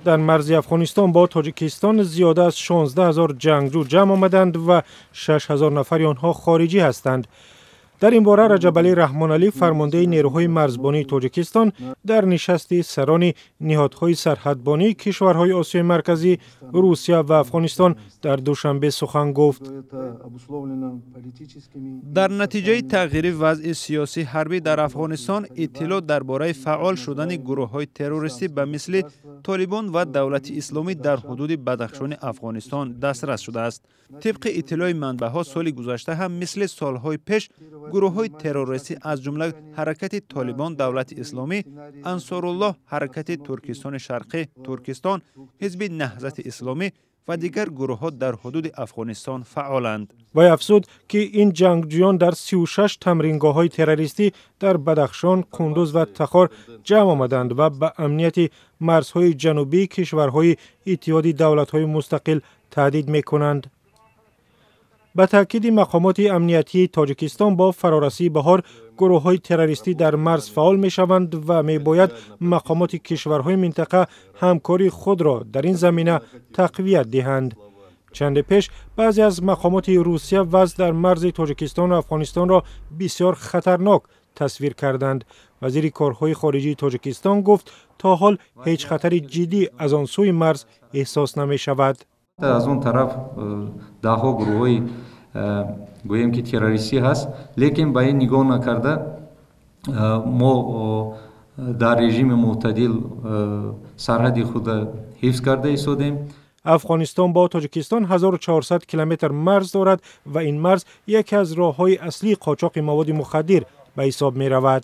Дар марзи Афғонистон бо Тоҷикистон зиёда аз 16 ҳазор ҷангҷӯ ҷамъ омаданд ва 6 ҳазор нафари онҳо хориҷӣ ҳастанд. Дар ин бора Раҷабалӣ Раҳмоналӣ, фармондеҳи нерӯҳои марзбонии Тоҷикистон, дар нишасти сарони ниҳодҳои сарҳадбонии кишварҳои Осиёи Марказӣ, Русия ва Афғонистон дар Душанбе сухан гуфт. Дар натиҷаи тағйири вазъи сиёсӣ ҳарбӣ дар Афғонистон, иттилоъ дар бораи фаъол шудани гурӯҳҳои террористӣ ба мисли Толибон ва Давлати Исломӣ дар ҳудуди Бадахшони Афғонистон дастрас шудааст. Тибқи иттилои манбаъҳо, соли гузашта ҳам мисли солҳои пеш гурӯҳҳои террористӣ, аз ҷумла ҳаракати Толибон, Давлати Исломӣ, Ансоруллоҳ, ҳаракати Туркистони Шарқӣ, Туркистон, Ҳизби Наҳзати Исломӣ ва дигар гурӯҳҳо дар ҳудуди Афғонистон фаъоланд. Вай афзуд, ки ин ҷангҷӯён дар 36 тамрингоҳҳои террористӣ дар Бадахшон, Қундуз ва Тахор ҷамъ омаданд ва ба амнияти марзҳои ҷанубии кишварҳои Иттиҳоди Давлатҳои Мустақил таҳдид мекунанд. Ба таъкиди мақомоти амниятии Тоҷикистон, бо фарорасии баҳор гурӯҳҳои террористӣ дар марз фаъол мешаванд ва мебояд мақомоти кишварҳои минтақа ҳамкории худро дар ин замина тақвият диҳанд. Чанде пеш баъзе аз мақомоти Русия вазъ дар марзи Тоҷикистону Афғонистонро бисёр хатарнок тасвир карданд. Вазири корҳои хориҷии Тоҷикистон гуфт, то ҳол ҳеҷ хатари ҷиддӣ аз он сӯи марз эҳсос намешавад. Аз он тараф даҳҳо гурӯҳҳои, гӯем ки, террористӣ ҳаст, лекин ба ин нигоҳ накарда, мо дар режими мӯътадил сарҳади худро ҳифз карда истодем. Афғонистон бо Тоҷикистон 1400 километр марз дорад ва ин марз яке аз роҳҳои аслии қочоқи маводи мухаддир ба ҳисоб меравад.